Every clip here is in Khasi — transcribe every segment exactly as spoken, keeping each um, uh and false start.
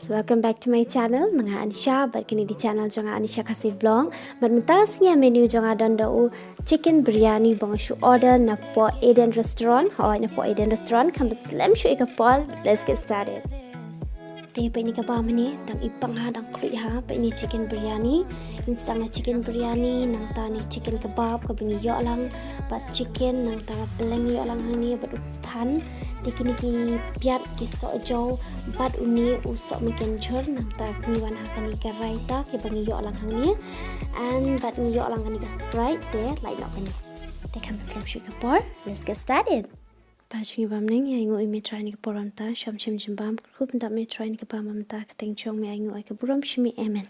Welcome back to my channel. Ma nga Anisha, bad kane dei channel jong nga, Anisha Khasi Vlog. Bad mynta ka sngi ïa menu jong nga don da u chicken biryani ba nga shu order na poh Eden Restaurant. Hoi, na poh Eden Restaurant, kham pat slem shuh ïa ka por. Let's get started. Te pat ine i kaba mynne, dang i bang ha, dang khluit ha, pat ine i chicken biryani. Ngin sdang na chicken biryani, nangta ine i chicken kebab, kaba ngi ïoh lang, bad chicken, nangta ka pylleng ïoh lang hangne, bad u phan. Te kine ki piat ki sohjew, bad une u sohmynken jhur, nangta ngi wan ha kane ka raita, kaba ngi ïoh lang hangne. And bad ngi ïoh lang kane ka Sprite, te lait noh kane. Te kham pat slem shuh ïa ka por, let's get started. Phi jong ngi ba mynne, ïa i nguh ïa me Trai ïa kane ka por mynta, sham shim jingbam, kyrkhu pyndap me Trai ïa kane ka bam mynta, ka kyrteng jong me ïa i nguh ïa i ka burom shim ïa i, amen.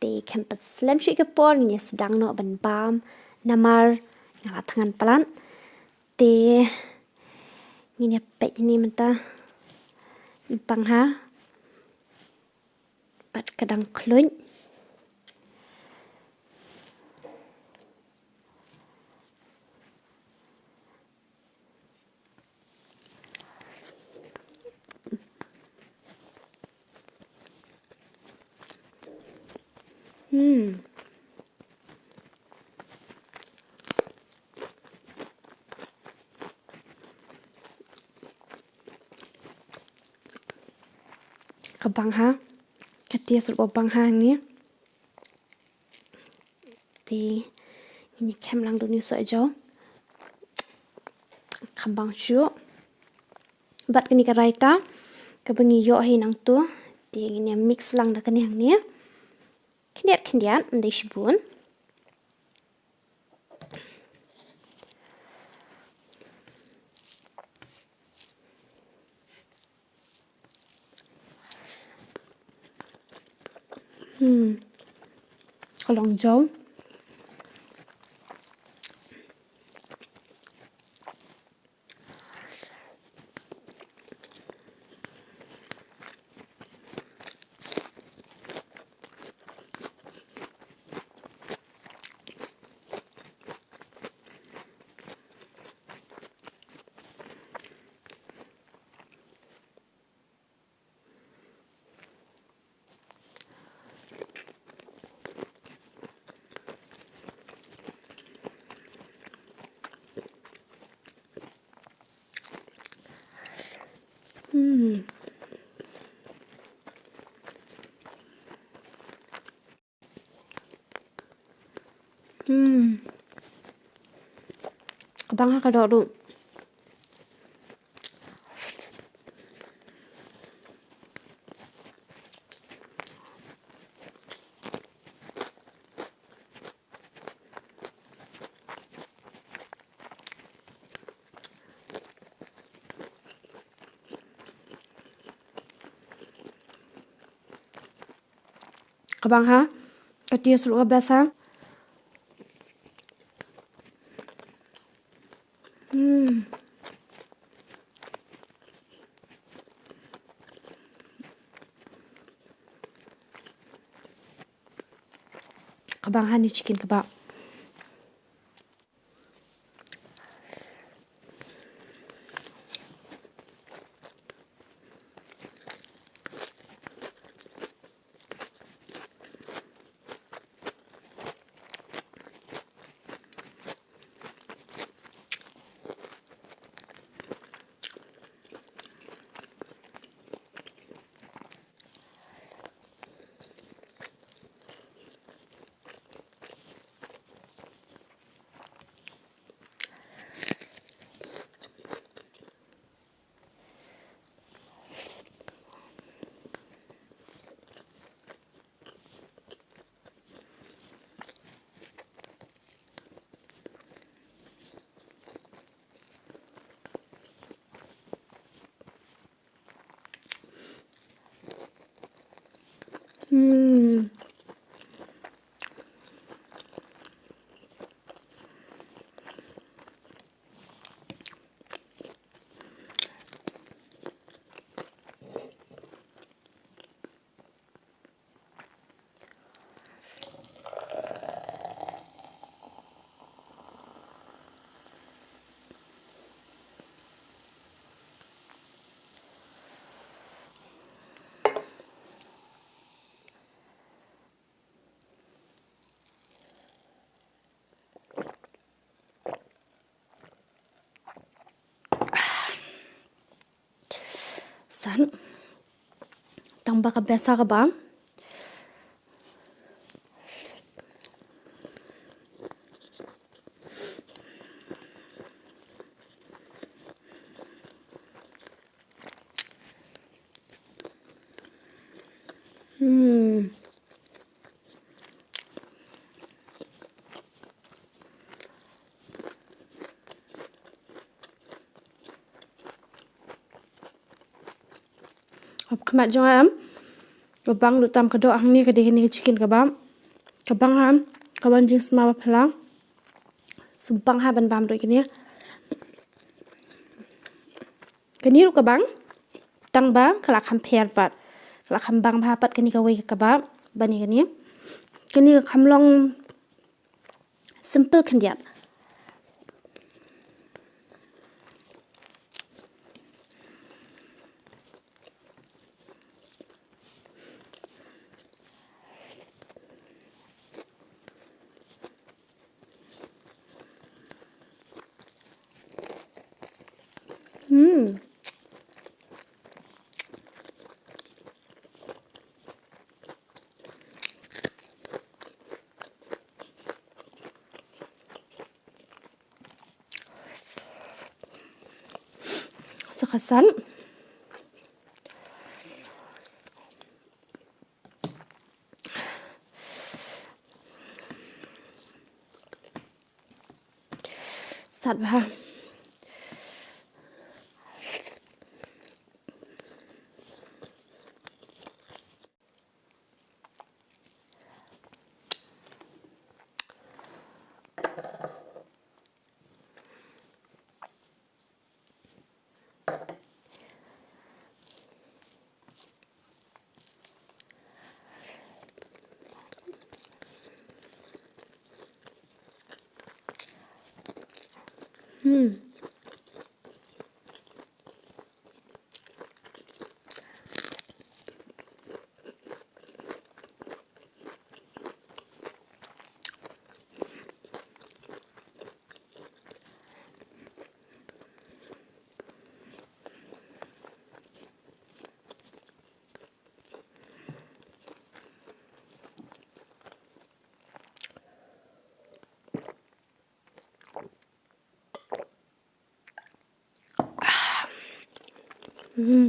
Te kham pat slem shuh ïa ka por, ngin ïa sdang noh ban bam, namar nga la thngan palat. Te ngin ïa peit ïa ine mynta, i bang ha, bad ka dang khluit. Hmm. Ka bang ha. Ka taste ruh ka bang ha hangne. Te ngin ïa khem lang da une u sohjew. Kham bang shuh. Bad kane ka raita, kaba ngi ïoh hi nangto. Te ngin ïa mix lang da kane hangne. Khyndiat khyndiat, ym dei shibun. Hmm. Ka long jew. Hmm. Hmm. Ka bang ha ka dohnud. Ka bang ha. Ka taste ruh ka best ha. Hmm. Ka bang ha ine i chicken kebab. Hmm. San. Tang ba ka besa ka bam. Hmm. Hap khmat jong nga em. Ba bang du tam ka doh hangne ka dei kane ka chicken kabab. Ka bang ha em. Ka wan jingsma ba phylla. Shu bang ha ban bam doh kane. Kane ruh ka bang. Tang ba ka la kham pher pat. Ka la kham bang bha pat kane kawei ka kabab. Bad ne kane. Kane ka kham long simple khyndiat. Hmm. Sa ka san. Sat bha. Hmm. Hmm.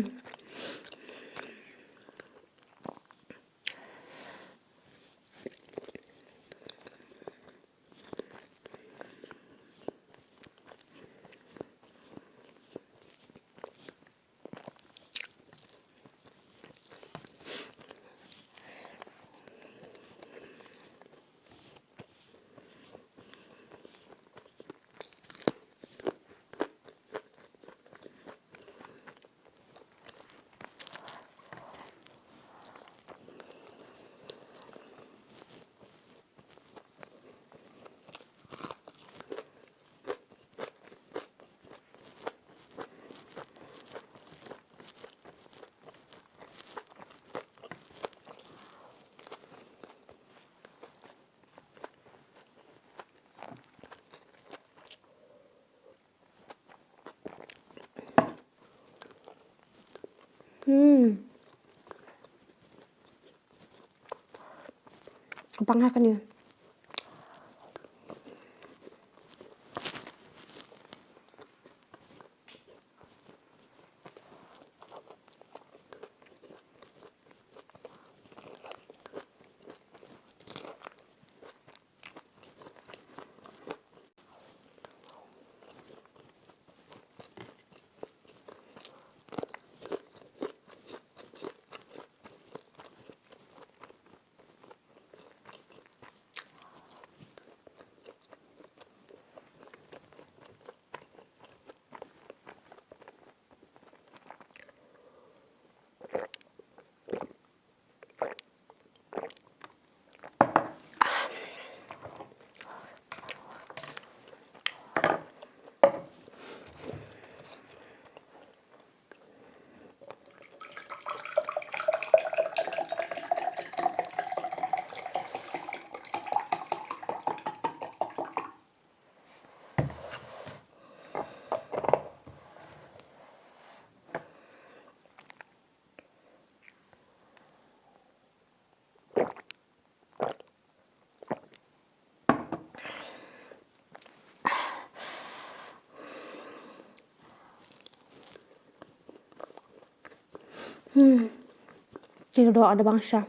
Hmm. Bang ha kane. Hmm. Ki doh da bang sha.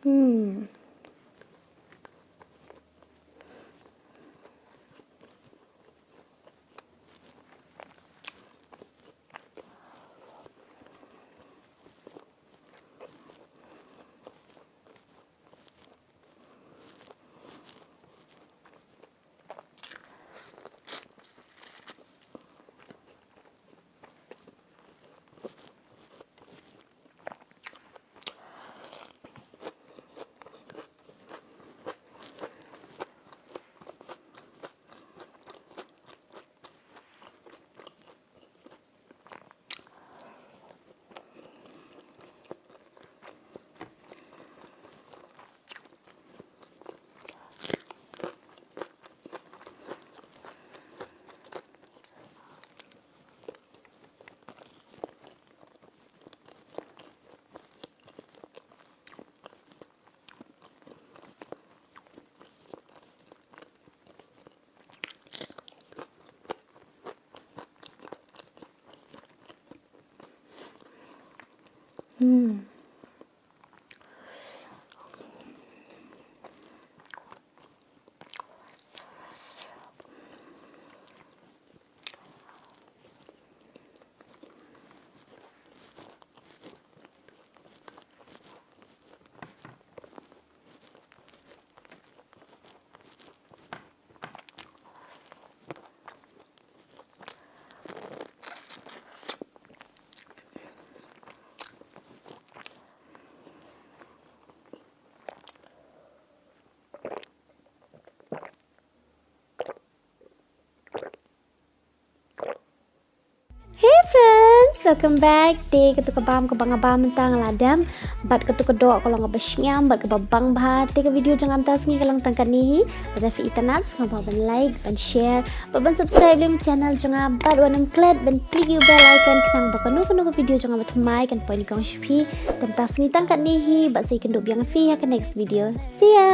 Hmm. Hmm. Hey friends, welcome back. Te katu ka bam kaba nga bam mynta nga la dem bad katu ka doh ka long kaba shngiam bad kaba bang bha. Te ka video jong nga mynta ka sngi ka long tang katne hi. Lada phi itynnad sngewbha ban like, ban share bad ban subscribe ïa u channel jong nga bad wat nym klet ban click ïa u bell icon khnang ba kano kano ka video jong nga ba thymmai kan poi nyngkong sha phi. Te mynta ka sngi tang katne hi bad sa ïakynduh biang ïa phi ha ka next video. See ya.